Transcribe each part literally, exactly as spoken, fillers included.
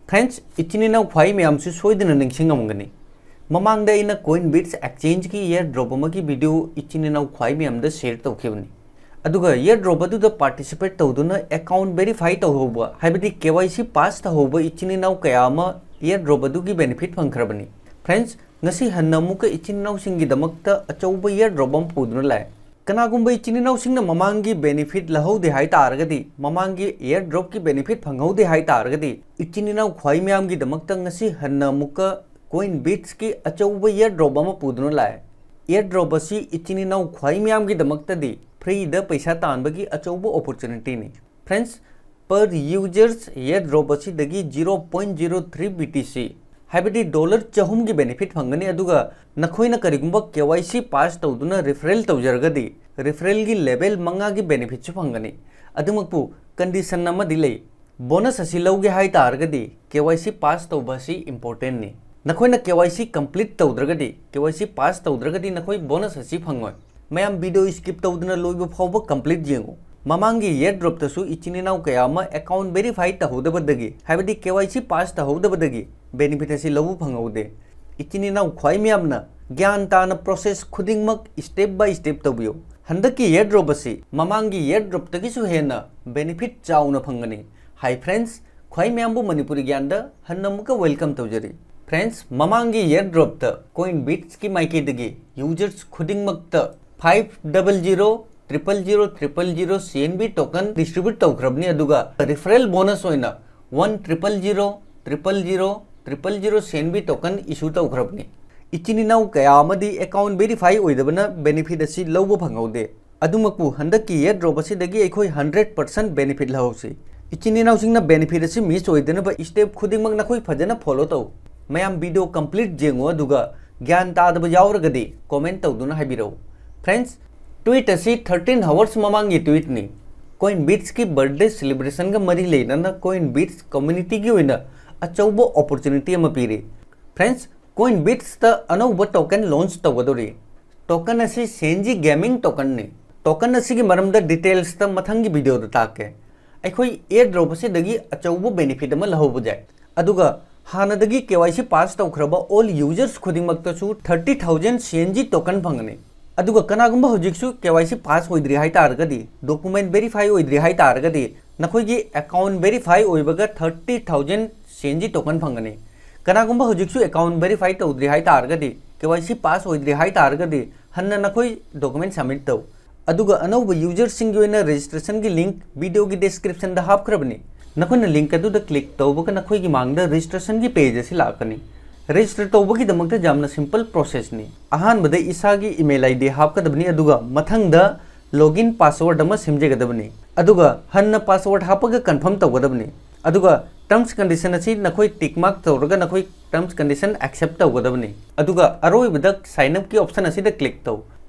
Friends, ꯏꯆꯤꯟ ꯏꯅꯥꯎ ꯈ꯭ꯋꯥꯏ ꯃꯌꯥꯝꯁꯨ ꯁꯣꯏꯗꯅ ꯅꯤꯡꯁꯤꯡꯉꯝꯒꯅꯤ, ꯃꯃꯥꯡꯗ ꯑꯩꯅ CoinBeats exchangeꯒꯤ airdrop ꯑꯃꯒꯤ video ꯏꯆꯤꯟ ꯏꯅꯥꯎ ꯈ꯭ꯋꯥꯏ ꯃꯌꯥꯝꯗ share ꯇꯧꯈꯤꯕꯅꯤ꯫ ꯑꯗꯨꯒ airdrop ꯑꯗꯨꯗ participate ꯇꯧꯗꯨꯅ account verify ꯇꯧꯍꯧꯕ, ꯍꯥꯏꯕꯗꯤ KYC pass ꯇꯧꯍꯧꯕ ꯏꯆꯤꯟ ꯏꯅꯥꯎ ꯀꯌꯥ ꯑꯃ airdrop ꯑꯗꯨꯒꯤ benefit ꯐꯪꯈ꯭ꯔꯕꯅꯤ꯫ Friends, ꯉꯁꯤ ꯍꯟꯅ ꯑꯃꯨꯛꯀ ꯏꯆꯤꯟ ꯏꯅꯥꯎꯁꯤꯡꯒꯤꯗꯃꯛꯇ ꯑꯆꯧꯕ airdrop ꯑꯃ ꯄꯨꯗꯨꯅ ꯂꯥꯛꯑꯦ꯫ ꯀꯅꯥꯒꯨꯝꯕ ꯏꯆꯤꯟ ꯏꯅꯥꯎꯁꯤꯡꯅ ꯃꯃꯥꯡꯒꯤ benefit ꯂꯧꯍꯧꯗꯦ ꯍꯥꯏ ꯇꯥꯔꯒꯗꯤ, ꯃꯃꯥꯡꯒꯤ airdropꯀꯤ benefit ꯐꯪꯍꯧꯗꯦ ꯍꯥꯏ ꯇꯥꯔꯒꯗꯤ, ꯏꯆꯤꯟ ꯏꯅꯥꯎ ꯈ꯭ꯋꯥꯏ ꯃꯌꯥꯝꯒꯤꯗꯃꯛꯇ ꯉꯁꯤ ꯍꯟꯅ ꯑꯃꯨꯛꯀ CoinBeatsꯀꯤ ꯑꯆꯧꯕ airdrop ꯑꯃ ꯄꯨꯗꯨꯅ ꯂꯥꯛꯑꯦ꯫ Airdrop ꯑꯁꯤ ꯏꯆꯤꯟ ꯏꯅꯥꯎ ꯈ꯭ꯋꯥꯏ ꯃꯌꯥꯝꯒꯤꯗꯃꯛꯇꯗꯤ freeꯗ ꯄꯩꯁꯥ ꯇꯥꯟꯕꯒꯤ ꯑꯆꯧꯕ opportunityꯅꯤ꯫ Friends, per users airdrop ꯑꯁꯤꯗꯒꯤ zero point zero three BTC, ꯍꯥꯏꯕꯗꯤ dollar ꯆꯍꯨꯝꯒꯤ benefit ꯐꯪꯒꯅꯤ꯫ ꯑꯗꯨꯒ ꯅꯈꯣꯏꯅ ꯀꯔꯤꯒꯨꯝꯕ KYC pass ꯇꯧꯗꯨꯅ referral ꯇꯧꯖꯔꯒꯗꯤ, referralꯒꯤ level ꯃꯉꯥꯒꯤ benefitꯁꯨ ꯐꯪꯒꯅꯤ꯫ ꯑꯗꯨꯃꯛꯄꯨ condition ꯑꯃꯗꯤ ꯂꯩ, bonus ꯑꯁꯤ ꯂꯧꯒꯦ ꯍꯥꯏ ꯇꯥꯔꯒꯗꯤ KYC pass ꯇꯧꯕ ꯑꯁꯤ importantꯅꯤ꯫ ꯅꯈꯣꯏꯅ KYC complete ꯇꯧꯗ꯭ꯔꯒꯗꯤ, KYC pass ꯇꯧꯗ꯭ꯔꯒꯗꯤ ꯅꯈꯣꯏ bonus ꯑꯁꯤ ꯐꯪꯉꯣꯏ꯫ ꯃꯌꯥꯝ video skip ꯇꯧꯗꯨꯅ ꯂꯣꯏꯕ ꯐꯥꯎꯕ complete ꯌꯦꯡꯉꯨ꯫ ꯃꯃꯥꯡꯒꯤ airdropꯇꯁꯨ ꯏꯆꯤꯟ ꯏꯅꯥꯎ ꯀꯌꯥ ꯑꯃ account verify ꯇꯧꯍꯧꯗꯕꯗꯒꯤ, ꯍꯥꯏꯕꯗꯤ KYC pass ꯇꯧꯍꯧꯗꯕꯗꯒꯤ benefit ꯑꯁꯤ ꯂꯧꯕ ꯐꯪꯍꯧꯗꯦ꯫ ꯏꯆꯤꯟ ꯏꯅꯥꯎ ꯈ꯭ꯋꯥꯏ ꯃꯌꯥꯝꯅ ꯒ꯭ꯌꯥꯟ ꯇꯥꯅ process ꯈꯨꯗꯤꯡꯃꯛ step by step ꯇꯧꯕꯤꯌꯨ꯫ ꯍꯟꯗꯛꯀꯤ airdrop ꯑꯁꯤ ꯃꯃꯥꯡꯒꯤ airdropꯇꯒꯤꯁꯨ ꯍꯦꯟꯅ benefit ꯆꯥꯎꯅ ꯐꯪꯒꯅꯤ꯫ Hi friends, ꯈ꯭ꯋꯥꯏ ꯃꯌꯥꯝꯕꯨ ꯃꯅꯤꯄꯨꯔꯤ ꯒ꯭ꯌꯥꯟꯗ ꯍꯟꯅ ꯑꯃꯨꯛꯀ welcome ꯇꯧꯖꯔꯤ꯫ Friends, ꯃꯃꯥꯡꯒꯤ airdropꯇ CoinBeatsꯀꯤ ꯃꯥꯏꯀꯩꯗꯒꯤ users ꯈꯨꯗꯤꯡꯃꯛꯇ five double zero triple zero triple zero CNB token distribute ꯇꯧꯈ꯭ꯔꯕꯅꯤ, ꯑꯗꯨꯒ referral bonus ꯑꯣꯏꯅ one triple zero triple zero triple zero CNB token issue ꯇꯧꯈ꯭ꯔꯕꯅꯤ꯫ ꯏꯆꯤꯟ ꯏꯅꯥꯎ ꯀꯌꯥ ꯑꯃꯗꯤ account verify ꯑꯣꯏꯗꯕꯅ benefit ꯑꯁꯤ ꯂꯧꯕ ꯐꯪꯍꯧꯗꯦ꯫ ꯑꯗꯨꯃꯛꯄꯨ ꯍꯟꯗꯛꯀꯤ airdrop ꯑꯁꯤꯗꯒꯤ ꯑꯩꯈꯣꯏ hundred percent benefit ꯂꯧꯍꯧꯁꯤ꯫ ꯏꯆꯤꯟ ꯏꯅꯥꯎꯁꯤꯡꯅ benefit ꯑꯁꯤ miss ꯑꯣꯏꯗꯅꯕ step ꯈꯨꯗꯤꯡꯃꯛ ꯅꯈꯣꯏ ꯐꯖꯅ follow ꯇꯧ꯫ ꯃꯌꯥꯝ video complete ꯌꯦꯡꯉꯨ, ꯑꯗꯨꯒ ꯒ꯭ꯌꯥꯟ ꯇꯥꯗꯕ ꯌꯥꯎꯔꯒꯗꯤ comment ꯇꯧꯗꯨꯅ ꯍꯥꯏꯕꯤꯔꯛꯎ꯫ Friends, tweet ꯑꯁꯤ thirteen hours ꯃꯃꯥꯡꯒꯤ tweetꯅꯤ꯫ CoinBeatsꯀꯤ birthday celebrationꯒ ꯃꯔꯤ ꯂꯩꯅꯅ CoinBeats communityꯒꯤ ꯑꯣꯏꯅ ꯑꯆꯧꯕ opportunity ꯑꯃ ꯄꯤꯔꯤ꯫ Friends, CoinBeatsꯇ ꯑꯅꯧꯕ token launch ꯇꯧꯒꯗꯧꯔꯤ꯫ Token ꯑꯁꯤ Senji Gaming tokenꯅꯤ꯫ Token ꯑꯁꯤꯒꯤ ꯃꯔꯝꯗ detailsꯇ ꯃꯊꯪꯒꯤ videoꯗ ꯇꯥꯛꯀꯦ꯫ ꯑꯩꯈꯣꯏ airdrop ꯑꯁꯤꯗꯒꯤ ꯑꯆꯧꯕ benefit ꯑꯃ ꯂꯧꯍꯧꯕ ꯌꯥꯏ꯫ ꯑꯗꯨꯒ ꯍꯥꯟꯅꯗꯒꯤ ꯀꯦ ꯋꯥꯏ ꯁꯤ ꯄꯥꯁ ꯇꯧꯈ꯭ꯔꯕ ꯑꯣꯜ ꯌꯨꯖꯔꯁ ꯈꯨꯗꯤꯡꯃꯛꯇꯁꯨ thirty thousand C N G token ꯐꯪꯒꯅꯤ꯫ ꯑꯗꯨꯒ ꯀꯅꯥꯒꯨꯝꯕ ꯍꯧꯖꯤꯛꯁꯨ ꯀꯦ ꯋꯥꯏ ꯁꯤ ꯄꯥꯁ ꯑꯣꯏꯗ꯭ꯔꯤ ꯍꯥꯏ ꯇꯥꯔꯒꯗꯤ, ꯗꯣꯀꯨꯃꯦꯟ ꯚꯦꯔꯤꯐꯥꯏ ꯑꯣꯏꯗ꯭ꯔꯤ ꯍꯥꯏ ꯇꯥꯔꯒꯗꯤ, ꯅꯈꯣꯏꯒꯤ ꯑꯦꯀꯥꯎꯟ ꯚꯦꯔꯤꯐꯥꯏ ꯑꯣꯏꯕꯒ thirty thousand C N G token ꯐꯪꯒꯅꯤ꯫ ꯀꯅꯥꯒꯨꯝꯕ ꯍꯧꯖꯤꯛꯁꯨ ꯑꯦꯀꯥꯎꯟ ꯚꯦꯔꯤꯐꯥꯏ ꯇꯧꯗ꯭ꯔꯤ ꯍꯥꯏ ꯇꯥꯔꯒꯗꯤ, ꯀꯦ ꯋꯥꯏ ꯁꯤ ꯄꯥꯁ ꯑꯣꯏꯗ꯭ꯔꯤ ꯍꯥꯏ ꯇꯥꯔꯒꯗꯤ, ꯍꯟꯅ ꯅꯈꯣꯏ ꯗꯣꯀꯨꯃꯦꯟ ꯁꯕꯃꯤꯠ ꯇꯧ꯫ ꯑꯗꯨꯒ ꯑꯅꯧꯕ ꯌꯨꯖꯔꯁꯤꯡꯒꯤ ꯑꯣꯏꯅ ꯔꯦꯖꯤꯁꯇ꯭ꯔꯦꯁꯟꯒꯤ ꯂꯤꯡꯛ ꯚꯤꯗꯤꯑꯣꯒꯤ ꯗꯤꯁꯀ꯭ꯔꯤꯞꯁꯟꯗ ꯍꯥꯞꯈ꯭ꯔꯕꯅꯤ꯫ ꯅꯈꯣꯏꯅ ꯂꯤꯡꯛ ꯑꯗꯨꯗ ꯀ꯭ꯂꯤꯛ ꯇꯧꯕꯒ ꯅꯈꯣꯏꯒꯤ ꯃꯥꯡꯗ ꯔꯦꯖꯤꯁꯇ꯭ꯔꯦꯁꯟꯒꯤ ꯄꯦꯖ ꯑꯁꯤ ꯂꯥꯛꯀꯅꯤ꯫ ꯔꯦꯖꯤꯁꯇꯔ ꯇꯧꯕꯒꯤꯗꯃꯛꯇ ꯌꯥꯝꯅ ꯁꯤꯝꯄꯜ ꯄ꯭ꯔꯣꯁꯦꯁꯅꯤ꯫ ꯑꯍꯥꯟꯕꯗ ꯏꯁꯥꯒꯤ ꯏꯃꯦꯜ ꯑꯥꯏ ꯗꯤ ꯍꯥꯞꯀꯗꯕꯅꯤ, ꯑꯗꯨꯒ ꯃꯊꯪꯗ ꯂꯣꯒꯏꯟ ꯄꯥꯁꯋꯥꯔꯗ ꯑꯃ ꯁꯦꯝꯖꯒꯗꯕꯅꯤ꯫ ꯑꯗꯨꯒ ꯍꯟꯅ ꯄꯥꯁꯋꯥꯔꯗ ꯍꯥꯞꯄꯒ ꯀꯟꯐꯥꯔꯝ ꯇꯧꯒꯗꯕꯅꯤ꯫ ꯑꯗꯨꯒ ꯇꯔꯝꯁ ꯀꯟꯗꯤꯁꯟ ꯑꯁꯤ ꯅꯈꯣꯏ ꯇꯤꯛ ꯃꯥꯔꯛ ꯇꯧꯔꯒ ꯅꯈꯣꯏ ꯇꯔꯝꯁ ꯀꯟꯗꯤꯁꯟ ꯑꯦꯛꯁꯦꯞ ꯇꯧꯒꯗꯕꯅꯤ꯫ ꯑꯗꯨꯒ ꯑꯔꯣꯏꯕꯗ ꯁꯥꯏꯟ ꯑꯞꯀꯤ ꯑꯣꯞꯁꯟ ꯑꯁꯤꯗ ꯀ꯭ꯂꯤꯛ ꯇꯧ꯫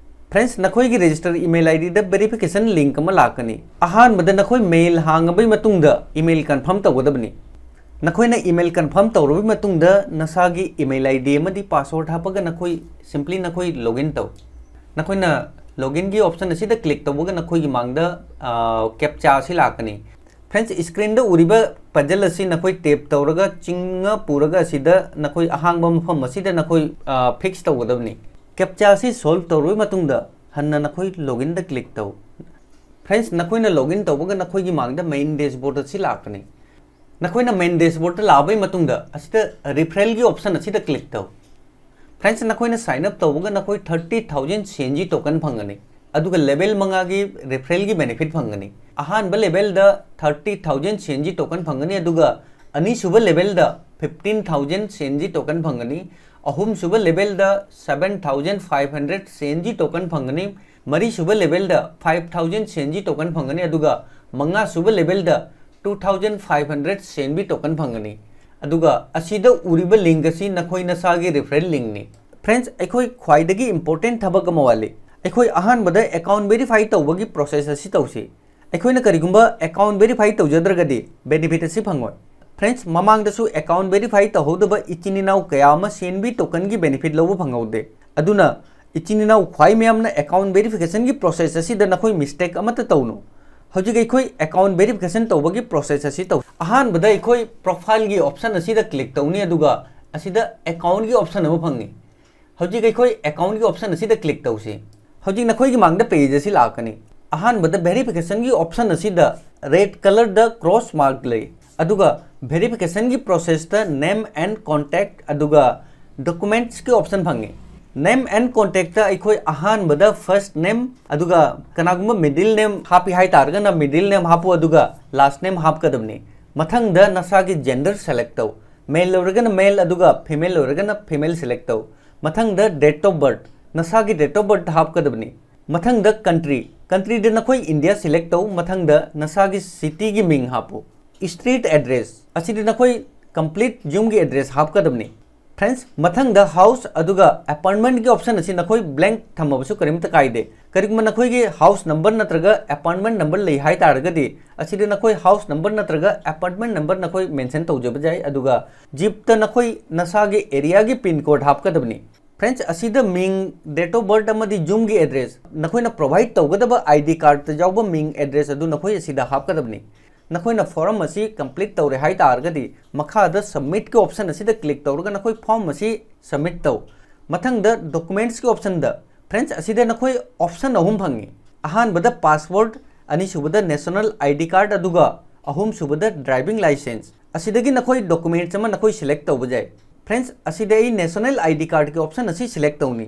ꯐ꯭ꯔꯦꯟꯁ, ꯅꯈꯣꯏꯒꯤ ꯔꯦꯖꯤꯁꯇꯔ ꯏꯃꯦꯜ ꯑꯥꯏ ꯗꯤꯗ ꯚꯦꯔꯤꯐꯤꯀꯦꯁꯟ ꯂꯤꯡꯛ ꯑꯃ ꯂꯥꯛꯀꯅꯤ꯫ ꯑꯍꯥꯟꯕꯗ ꯅꯈꯣꯏ ꯃꯦꯜ ꯍꯥꯡꯉꯕꯒꯤ ꯃꯇꯨꯡꯗ ꯏꯃꯦꯜ ꯀꯟꯐꯥꯔꯝ ꯇꯧꯒꯗꯕꯅꯤ꯫ ꯅꯈꯣꯏꯅ ꯏꯃꯦꯜ ꯀꯟꯐꯥꯔꯝ ꯇꯧꯔꯕꯒꯤ ꯃꯇꯨꯡꯗ ꯅꯁꯥꯒꯤ ꯏꯃꯦꯜ ꯑꯥꯏ ꯗꯤ ꯑꯃꯗꯤ ꯄꯥꯁꯋꯥꯔꯗ ꯍꯥꯞꯄꯒ ꯅꯈꯣꯏ ꯁꯤꯝꯄ꯭ꯂꯤ ꯅꯈꯣꯏ ꯂꯣꯒꯏꯟ ꯇꯧ꯫ ꯅꯈꯣꯏꯅ ꯂꯣꯒꯏꯟꯒꯤ ꯑꯣꯞꯁꯟ ꯑꯁꯤꯗ ꯀ꯭ꯂꯤꯛ ꯇꯧꯕꯒ ꯅꯈꯣꯏꯒꯤ ꯃꯥꯡꯗ ꯀꯦꯞꯆꯥ ꯑꯁꯤ ꯂꯥꯛꯀꯅꯤ꯫ ꯐ꯭ꯔꯦꯟꯁ, ꯁ꯭ꯀ꯭ꯔꯤꯟꯗ ꯎꯔꯤꯕ ꯄꯖꯜ ꯑꯁꯤ ꯅꯈꯣꯏ ꯇꯦꯞ ꯇꯧꯔꯒ ꯆꯤꯡꯉ ꯄꯨꯔꯒ ꯑꯁꯤꯗ ꯅꯈꯣꯏ ꯑꯍꯥꯡꯕ ꯃꯐꯝ ꯑꯁꯤꯗ ꯅꯈꯣꯏ ꯐꯤꯛꯁ ꯇꯧꯒꯗꯕꯅꯤ꯫ ꯀꯦꯞꯆꯥ ꯑꯁꯤ ꯁꯣꯜꯕ ꯇꯧꯔꯕ ꯃꯇꯨꯡꯗ ꯍꯟꯅ ꯅꯈꯣꯏ ꯂꯣꯒꯏꯟꯗ ꯀ꯭ꯂꯤꯛ ꯇꯧ꯫ ꯐ꯭ꯔꯦꯟꯁ, ꯅꯈꯣꯏꯅ ꯂꯣꯒꯏꯟ ꯇꯧꯕꯒ ꯅꯈꯣꯏꯒꯤ ꯃꯥꯡꯗ ꯃꯦꯟ ꯗꯦꯁꯕꯣꯔꯗ ꯑꯁꯤ ꯂꯥꯛꯀꯅꯤ꯫ ꯅꯈꯣꯏꯅ ꯃꯦꯟ ꯗꯦꯁꯕꯣꯔꯗꯇ ꯂꯥꯛꯑꯕꯒꯤ ꯃꯇꯨꯡꯗ ꯑꯁꯤꯗ ꯔꯤꯐꯔꯦꯜꯒꯤ ꯑꯣꯞꯁꯟ ꯑꯁꯤꯗ ꯀ꯭ꯂꯤꯛ ꯇꯧ꯫ ꯐ꯭ꯔꯦꯟꯁ, ꯅꯈꯣꯏꯅ ꯁꯥꯏꯟ ꯑꯞ ꯇꯧꯕꯒ ꯅꯈꯣꯏ thirty thousand C N G token ꯐꯪꯒꯅꯤ, ꯑꯗꯨꯒ ꯂꯦꯚꯦꯜ ꯃꯉꯥꯒꯤ ꯔꯤꯐꯔꯦꯜꯒꯤ ꯕꯦꯅꯤꯐꯤꯠ ꯐꯪꯒꯅꯤ꯫ ꯑꯍꯥꯟꯕ ꯂꯦꯚꯦꯜꯗ thirty thousand C N G token ꯐꯪꯒꯅꯤ, ꯑꯗꯨꯒ ꯑꯅꯤꯁꯨꯕ ꯂꯦꯚꯦꯜꯗ fifteen thousand C N G token ꯐꯪꯒꯅꯤ꯫ ꯑꯍꯨꯝꯁꯨꯕ ꯂꯦꯚꯦꯜꯗ seven thousand five hundred C N G token ꯐꯪꯒꯅꯤ꯫ ꯃꯔꯤꯁꯨꯕ ꯂꯦꯚꯦꯜꯗ five thousand C N G token ꯐꯪꯒꯅꯤ, ꯑꯗꯨꯒ ꯃꯉꯥꯁꯨꯕ ꯂꯦꯚꯦꯜꯗ two thousand five hundred C N B token ꯐꯪꯒꯅꯤ꯫ ꯑꯗꯨꯒ ꯑꯁꯤꯗ ꯎꯔꯤꯕ ꯂꯤꯡꯛ ꯑꯁꯤ ꯅꯈꯣꯏ ꯅꯁꯥꯒꯤ ꯔꯤꯐꯔꯦꯜ ꯂꯤꯡꯛꯅꯤ꯫ ꯐ꯭ꯔꯦꯟꯁ, ꯑꯩꯈꯣꯏ ꯈ꯭ꯋꯥꯏꯗꯒꯤ ꯏꯝꯄꯣꯔꯇꯦꯟ ꯊꯕꯛ ꯑꯃ ꯋꯥꯠꯂꯤ꯫ ꯑꯩꯈꯣꯏ ꯑꯍꯥꯟꯕꯗ ꯑꯦꯀꯥꯎꯟ ꯚꯦꯔꯤꯐꯥꯏ ꯇꯧꯕꯒꯤ ꯄ꯭ꯔꯣꯁꯦꯁ ꯑꯁꯤ ꯇꯧꯁꯤ꯫ ꯑꯩꯈꯣꯏꯅ ꯀꯔꯤꯒꯨꯝꯕ ꯑꯦꯀꯥꯎꯟ ꯚꯦꯔꯤꯐꯥꯏ ꯇꯧꯖꯗ꯭ꯔꯒꯗꯤ ꯕꯦꯅꯤꯐꯤꯠ ꯑꯁꯤ ꯐꯪꯉꯣꯏ꯫ ꯐ꯭ꯔꯦꯟꯁ, ꯃꯃꯥꯡꯗꯁꯨ ꯑꯦꯀꯥꯎꯟ ꯚꯦꯔꯤꯐꯥꯏ ꯇꯧꯍꯧꯗꯕ ꯏꯆꯤꯟ ꯏꯅꯥꯎ ꯀꯌꯥ ꯑꯃ ꯁꯤ ꯑꯦꯟ ꯕꯤ ꯇꯣꯀꯟꯒꯤ ꯕꯦꯅꯤꯐꯤꯠ ꯂꯧꯕ ꯐꯪꯍꯧꯗꯦ꯫ ꯑꯗꯨꯅ ꯏꯆꯤꯟ ꯏꯅꯥꯎ ꯈ꯭ꯋꯥꯏ ꯃꯌꯥꯝꯅ ꯑꯦꯀꯥꯎꯟ ꯚꯦꯔꯤꯐꯤꯀꯦꯁꯟꯒꯤ ꯄ꯭ꯔꯣꯁꯦꯁ ꯑꯁꯤꯗ ꯅꯈꯣꯏ ꯃꯤꯁꯇꯦꯛ ꯑꯃꯠꯇ ꯇꯧꯅꯨ꯫ ꯍꯧꯖꯤꯛ ꯑꯩꯈꯣꯏ ꯑꯦꯀꯥꯎꯟ ꯚꯦꯔꯤꯐꯤꯀꯦꯁꯟ ꯇꯧꯕꯒꯤ ꯄ꯭ꯔꯣꯁꯦꯁ ꯑꯁꯤ ꯇꯧ꯫ ꯑꯍꯥꯟꯕꯗ ꯑꯩꯈꯣꯏ ꯄ꯭ꯔꯣꯐꯥꯏꯜꯒꯤ ꯑꯣꯞꯁꯟ ꯑꯁꯤꯗ ꯀ꯭ꯂꯤꯛ ꯇꯧꯅꯤ, ꯑꯗꯨꯒ ꯑꯁꯤꯗ ꯑꯦꯀꯥꯎꯟꯒꯤ ꯑꯣꯞꯁꯟ ꯑꯃ ꯐꯪꯅꯤ꯫ ꯍꯧꯖꯤꯛ ꯑꯩꯈꯣꯏ ꯑꯦꯀꯥꯎꯟꯒꯤ ꯑꯣꯞꯁꯟ ꯑꯁꯤꯗ ꯀ꯭ꯂꯤꯛ ꯇꯧꯁꯤ꯫ ꯍꯧꯖꯤꯛ ꯅꯈꯣꯏꯒꯤ ꯃꯥꯡꯗ ꯄꯦꯖ ꯑꯁꯤ ꯂꯥꯛꯀꯅꯤ꯫ ꯑꯍꯥꯟꯕꯗ ꯚꯦꯔꯤꯐꯤꯀꯦꯁꯟꯒꯤ ꯑꯣꯞꯁꯟ ꯑꯁꯤꯗ ꯔꯦꯗ ꯀꯂꯔꯗ ꯀ꯭ꯔꯣꯁ ꯃꯥꯔꯛ ꯂꯩ, ꯑꯗꯨꯒ ꯚꯦꯔꯤꯐꯤꯀꯦꯁꯟꯒꯤ ꯄ꯭ꯔꯣꯁꯦꯁꯇ name and contact ꯑꯗꯨꯒ ꯗꯣꯀꯨꯃꯦꯟꯠꯁꯀꯤ ꯑꯣꯞꯁꯟ ꯐꯪꯉꯤ꯫ Name and contactꯇ ꯑꯩꯈꯣꯏ ꯑꯍꯥꯟꯕꯗ ꯐꯥꯔꯁ ꯅꯦꯝ, ꯑꯗꯨꯒ ꯀꯅꯥꯒꯨꯝꯕ ꯃꯤꯗꯜ ꯅꯦꯝ ꯍꯥꯞꯄꯤ ꯍꯥꯏ ꯇꯥꯔꯒꯅ ꯃꯤꯗꯜ ꯅꯦꯝ ꯍꯥꯞꯄꯨ, ꯑꯗꯨꯒ ꯂꯥꯁ ꯅꯦꯝ ꯍꯥꯞꯀꯗꯕꯅꯤ꯫ ꯃꯊꯪꯗ ꯅꯁꯥꯒꯤ ꯖꯦꯟꯗꯔ ꯁꯦꯂꯦꯛ ꯇꯧ, ꯃꯦꯜ ꯑꯣꯏꯔꯒꯅ ꯃꯦꯜ, ꯑꯗꯨꯒ ꯐꯤꯃꯦꯜ ꯑꯣꯏꯔꯒꯅ ꯐꯤꯃꯦꯜ ꯁꯦꯂꯦꯛ ꯇꯧ꯫ ꯃꯊꯪꯗ date of birth, ꯅꯁꯥꯒꯤ date of birth ꯍꯥꯞꯀꯗꯕꯅꯤ꯫ ꯃꯊꯪꯗ ꯀꯟꯇ꯭ꯔꯤ, ꯀꯟꯇ꯭ꯔꯤꯗ ꯅꯈꯣꯏ ꯏꯟꯗꯤꯌꯥ ꯁꯦꯂꯦꯛ ꯇꯧ꯫ ꯃꯊꯪꯗ ꯅꯁꯥꯒꯤ ꯁꯤꯇꯤꯒꯤ ꯃꯤꯡ ꯍꯥꯞꯄꯨ꯫ ꯁ꯭ꯇ꯭ꯔꯤꯠ ꯑꯦꯗ꯭ꯔꯦꯁ ꯑꯁꯤꯗꯤ ꯅꯈꯣꯏ ꯀꯝꯄ꯭ꯂꯤꯠ ꯌꯨꯝꯒꯤ ꯑꯦꯗ꯭ꯔꯦꯁ ꯍꯥꯞꯀꯗꯕꯅꯤ꯫ ꯐ꯭ꯔꯦꯟꯁ, ꯃꯊꯪꯗ ꯍꯥꯎꯁ ꯑꯗꯨꯒ ꯑꯦꯄꯥꯔꯠꯃꯦꯟꯠꯀꯤ ꯑꯣꯞꯁꯟ ꯑꯁꯤ ꯅꯈꯣꯏ ꯕ꯭ꯂꯦꯡꯛ ꯊꯝꯃꯕꯁꯨ ꯀꯔꯤꯝꯇ ꯀꯥꯏꯗꯦ꯫ ꯀꯔꯤꯒꯨꯝꯕ ꯅꯈꯣꯏꯒꯤ ꯍꯥꯎꯁ ꯅꯝꯕꯔ ꯅꯠꯇ꯭ꯔꯒ ꯑꯦꯄꯥꯔꯠꯃꯦꯟꯠ ꯅꯝꯕꯔ ꯂꯩ ꯍꯥꯏ ꯇꯥꯔꯒꯗꯤ, ꯑꯁꯤꯗ ꯅꯈꯣꯏ ꯍꯥꯎꯁ ꯅꯝꯕꯔ ꯅꯠꯇ꯭ꯔꯒ ꯑꯦꯄꯥꯔꯠꯃꯦꯟꯠ ꯅꯝꯕꯔ ꯅꯈꯣꯏ ꯃꯦꯟꯁꯟ ꯇꯧꯖꯕ ꯌꯥꯏ꯫ ꯑꯗꯨꯒ ꯖꯤꯞꯇ ꯅꯈꯣꯏ ꯅꯁꯥꯒꯤ ꯑꯦꯔꯤꯌꯥꯒꯤ ꯄꯤꯟ ꯀꯣꯗ ꯍꯥꯞꯀꯗꯕꯅꯤ꯫ ꯐ꯭ꯔꯦꯟꯁ, ꯑꯁꯤꯗ ꯃꯤꯡ, date of birth ꯑꯃꯗꯤ ꯌꯨꯝꯒꯤ ꯑꯦꯗ꯭ꯔꯦꯁ, ꯅꯈꯣꯏꯅ ꯄ꯭ꯔꯣꯚꯥꯏꯗ ꯇꯧꯒꯗꯕ ID cardꯇ ꯌꯥꯎꯕ ꯃꯤꯡ, ꯑꯦꯗ꯭ꯔꯦꯁ ꯑꯗꯨ ꯅꯈꯣꯏ ꯑꯁꯤꯗ ꯍꯥꯞꯀꯗꯕꯅꯤ꯫ ꯅꯈꯣꯏꯅ ꯐꯣꯔꯝ ꯑꯁꯤ ꯀꯝꯄ꯭ꯂꯤꯠ ꯇꯧꯔꯦ ꯍꯥꯏ ꯇꯥꯔꯒꯗꯤ, ꯃꯈꯥꯗ ꯁꯕꯃꯤꯠꯀꯤ ꯑꯣꯞꯁꯟ ꯑꯁꯤꯗ ꯀ꯭ꯂꯤꯛ ꯇꯧꯔꯒ ꯅꯈꯣꯏ ꯐꯣꯔꯝ ꯑꯁꯤ ꯁꯕꯃꯤꯠ ꯇꯧ꯫ ꯃꯊꯪꯗ ꯗꯣꯀꯨꯃꯦꯟꯠꯁꯀꯤ ꯑꯣꯞꯁꯟꯗ, ꯐ꯭ꯔꯦꯟꯁ, ꯑꯁꯤꯗ ꯅꯈꯣꯏ ꯑꯣꯞꯁꯟ ꯑꯍꯨꯝ ꯐꯪꯉꯤ꯫ ꯑꯍꯥꯟꯕꯗ ꯄꯥꯁꯄꯣꯔꯠ, ꯑꯅꯤꯁꯨꯕꯗ ꯅꯦꯁꯅꯦꯜ ID card, ꯑꯗꯨꯒ ꯑꯍꯨꯝꯁꯨꯕꯗ ꯗ꯭ꯔꯥꯏꯚꯤꯡ ꯂꯥꯏꯁꯦꯟꯁ꯫ ꯑꯁꯤꯗꯒꯤ ꯅꯈꯣꯏ ꯗꯣꯀꯨꯃꯦꯟꯠꯁ ꯑꯃ ꯅꯈꯣꯏ ꯁꯦꯂꯦꯛ ꯇꯧꯕ ꯌꯥꯏ꯫ ꯐ꯭ꯔꯦꯟꯁ, ꯑꯁꯤꯗ ꯑꯩ ꯅꯦꯁꯅꯦꯜ ID cardꯀꯤ ꯑꯣꯞꯁꯟ ꯑꯁꯤ ꯁꯦꯂꯦꯛ ꯇꯧꯅꯤ꯫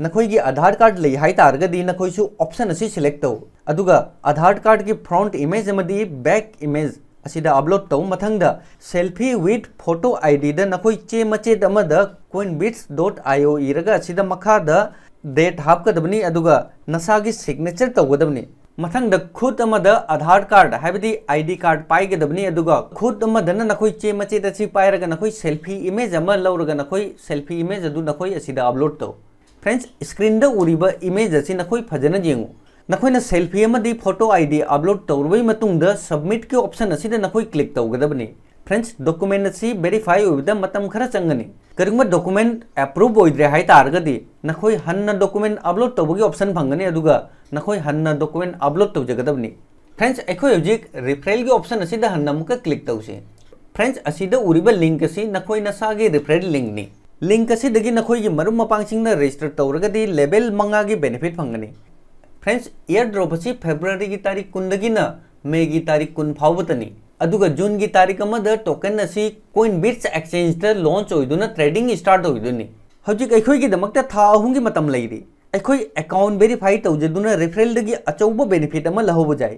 ꯅꯈꯣꯏꯒꯤ ꯑꯙꯥꯔ ꯀꯥꯔꯗ ꯂꯩ ꯍꯥꯏ ꯇꯥꯔꯒꯗꯤ ꯅꯈꯣꯏꯁꯨ ꯑꯣꯞꯁꯟ ꯑꯁꯤ ꯁꯦꯂꯦꯛ ꯇꯧ, ꯑꯗꯨꯒ ꯑꯙꯥꯔ ꯀꯥꯔꯗꯀꯤ ꯐ꯭ꯔꯣꯟꯠ ꯏꯃꯦꯖ ꯑꯃꯗꯤ ꯕꯦꯛ ꯏꯃꯦꯖ ꯑꯁꯤꯗ ꯑꯞꯂꯣꯗ ꯇꯧ꯫ ꯃꯊꯪꯗ selfie with photo IDꯗ ꯅꯈꯣꯏ ꯆꯦ ꯃꯆꯦꯠ ꯑꯃꯗ coinbits dot io ꯏꯔꯒ ꯑꯁꯤꯗ ꯃꯈꯥꯗ ꯗꯦꯠ ꯍꯥꯞꯀꯗꯕꯅꯤ, ꯑꯗꯨꯒ ꯅꯁꯥꯒꯤ ꯁꯤꯒꯅꯦꯆꯔ ꯇꯧꯒꯗꯕꯅꯤ꯫ ꯃꯊꯪꯗ ꯈꯨꯠ ꯑꯃꯗ ꯑꯙꯥꯔ ꯀꯥꯔꯗ ꯍꯥꯏꯕꯗꯤ ID card ꯄꯥꯏꯒꯗꯕꯅꯤ, ꯑꯗꯨꯒ ꯈꯨꯠ ꯑꯃꯗꯅ ꯅꯈꯣꯏ ꯆꯦ ꯃꯆꯦꯠ ꯑꯁꯤ ꯄꯥꯏꯔꯒ ꯅꯈꯣꯏ selfie image ꯑꯃ ꯂꯧꯔꯒ ꯅꯈꯣꯏ selfie image ꯑꯗꯨ ꯅꯈꯣꯏ ꯑꯁꯤꯗ ꯑꯞꯂꯣꯗ ꯇꯧ꯫ ꯐ꯭ꯔꯦꯟꯁ, ꯁ꯭ꯀ꯭ꯔꯤꯟꯗ ꯎꯔꯤꯕ ꯏꯃꯦꯖ ꯑꯁꯤ ꯅꯈꯣꯏ ꯐꯖꯅ ꯌꯦꯡꯉꯨ꯫ ꯅꯈꯣꯏꯅ selfie ꯑꯃꯗꯤ photo ID ꯑꯞꯂꯣꯗ ꯇꯧꯔꯕꯒꯤ ꯃꯇꯨꯡꯗ ꯁꯕꯃꯤꯠꯀꯤ ꯑꯣꯞꯁꯟ ꯑꯁꯤꯗ ꯅꯈꯣꯏ ꯀ꯭ꯂꯤꯛ ꯇꯧꯒꯗꯕꯅꯤ꯫ ꯐ꯭ꯔꯦꯟꯁ, ꯗꯣꯀꯨꯃꯦꯟ ꯑꯁꯤ ꯚꯦꯔꯤꯐꯥꯏ ꯑꯣꯏꯕꯗ ꯃꯇꯝ ꯈꯔ ꯆꯪꯒꯅꯤ꯫ ꯀꯔꯤꯒꯨꯝꯕ ꯗꯣꯀꯨꯃꯦꯟ ꯑꯦꯄ꯭ꯔꯨꯚ ꯑꯣꯏꯗ꯭ꯔꯦ ꯍꯥꯏ ꯇꯥꯔꯒꯗꯤ, ꯅꯈꯣꯏ ꯍꯟꯅ ꯗꯣꯀꯨꯃꯦꯟ ꯑꯞꯂꯣꯗ ꯇꯧꯕꯒꯤ ꯑꯣꯞꯁꯟ ꯐꯪꯒꯅꯤ, ꯑꯗꯨꯒ ꯅꯈꯣꯏ ꯍꯟꯅ ꯗꯣꯀꯨꯃꯦꯟ ꯑꯞꯂꯣꯗ ꯇꯧꯖꯒꯗꯕꯅꯤ꯫ Friends, ꯑꯩꯈꯣꯏ ꯍꯧꯖꯤꯛ referral ꯒꯤ option ꯑꯁꯤꯗ ꯍꯟꯅ ꯑꯃꯨꯛꯀ click ꯇꯧꯁꯤ꯫ Friends, ꯑꯁꯤꯗ ꯎꯔꯤꯕ link ꯑꯁꯤ ꯅꯈꯣꯏ ꯅꯁꯥꯒꯤ referral link ꯅꯤ꯫ Link ꯑꯁꯤꯗꯒꯤ ꯅꯈꯣꯏꯒꯤ ꯃꯔꯨꯞ ꯃꯄꯥꯡꯁꯤꯡꯅ register ꯇꯧꯔꯒꯗꯤ level ꯃꯉꯥꯒꯤ benefit ꯐꯪꯒꯅꯤ꯫ Friends, airdrop ꯑꯁꯤ February ꯒꯤ ꯇꯥꯔꯤꯛ ꯀꯨꯟꯗꯒꯤꯅ May ꯒꯤ ꯇꯥꯔꯤꯛ ꯀꯨꯟ ꯐꯥꯎꯕꯇꯅꯤ꯫ ꯑꯗꯨꯒ June ꯒꯤ ꯇꯥꯔꯤꯛ ꯑꯃꯗ token ꯑꯁꯤ CoinBeats exchange ꯇ launch ꯑꯣꯏꯗꯨꯅ trading start ꯑꯣꯏꯗꯣꯏꯅꯤ꯫ ꯍꯧꯖꯤꯛ ꯑꯩꯈꯣꯏꯒꯤꯗꯃꯛꯇ ꯊꯥ ꯑꯍꯨꯝꯒꯤ ꯃꯇꯝ ꯂꯩꯔꯤ꯫ ꯑꯩꯈꯣꯏ account verify ꯇꯧꯖꯗꯨꯅ referral ꯗꯒꯤ ꯑꯆꯧꯕ benefit ꯑꯃ ꯂꯧꯍꯧꯕ ꯌꯥꯏ꯫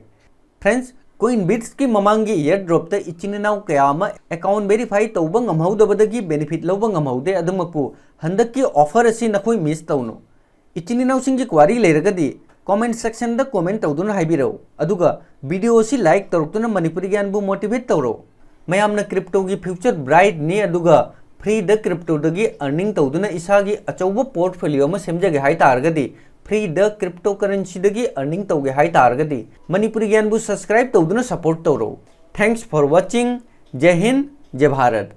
Friends, CoinBeats ꯀꯤ ꯃꯃꯥꯡꯒꯤ airdrop ꯇ ꯏꯆꯤꯟ ꯏꯅꯥꯎ ꯀꯌꯥ ꯑꯃ account verify ꯇꯧꯕ ꯉꯝꯍꯧꯗꯕꯗꯒꯤ benefit ꯂꯧꯕ ꯉꯝꯍꯧꯗꯦ꯫ ꯑꯗꯨꯃꯛꯄꯨ ꯍꯟꯗꯛꯀꯤ offer ꯑꯁꯤ ꯅꯈꯣꯏ miss ꯇꯧꯅꯨ꯫ ꯏꯆꯤꯟ ꯏꯅꯥꯎꯁꯤꯡꯒꯤ query ꯂꯩꯔꯒꯗꯤ comment section ꯗ comment ꯇꯧꯗꯨꯅ ꯍꯥꯏꯕꯤꯔꯛꯎ꯫ ꯑꯗꯨꯒ video ꯑꯁꯤ like ꯇꯧꯔꯛꯇꯨꯅ ꯃꯅꯤꯄꯨꯔꯤ ꯒ꯭ꯌꯥꯟꯕꯨ motivate ꯇꯧꯔꯣ꯫ ꯃꯌꯥꯝꯅ crypto ꯒꯤ future bright ꯅꯤ, ꯑꯗꯨꯒ free ꯗ crypto ꯗꯒꯤ earning ꯇꯧꯗꯨꯅ ꯏꯁꯥꯒꯤ ꯑꯆꯧꯕ portfolio ꯑꯃ ꯁꯦꯝꯖꯒꯦ ꯍꯥꯏ ꯇꯥꯔꯒꯗꯤ, free ꯗ cryptocurrency ꯗꯒꯤ earning ꯇꯧꯒꯦ ꯍꯥꯏ ꯇꯥꯔꯒꯗꯤ, ꯃꯅꯤꯄꯨꯔꯤ ꯒ꯭ꯌꯥꯟꯕꯨ subscribe ꯇꯧꯗꯨꯅ support ꯇꯧꯔꯣ꯫ Thanks for watching. ꯖꯩ Hind, ꯖꯩ Bharat.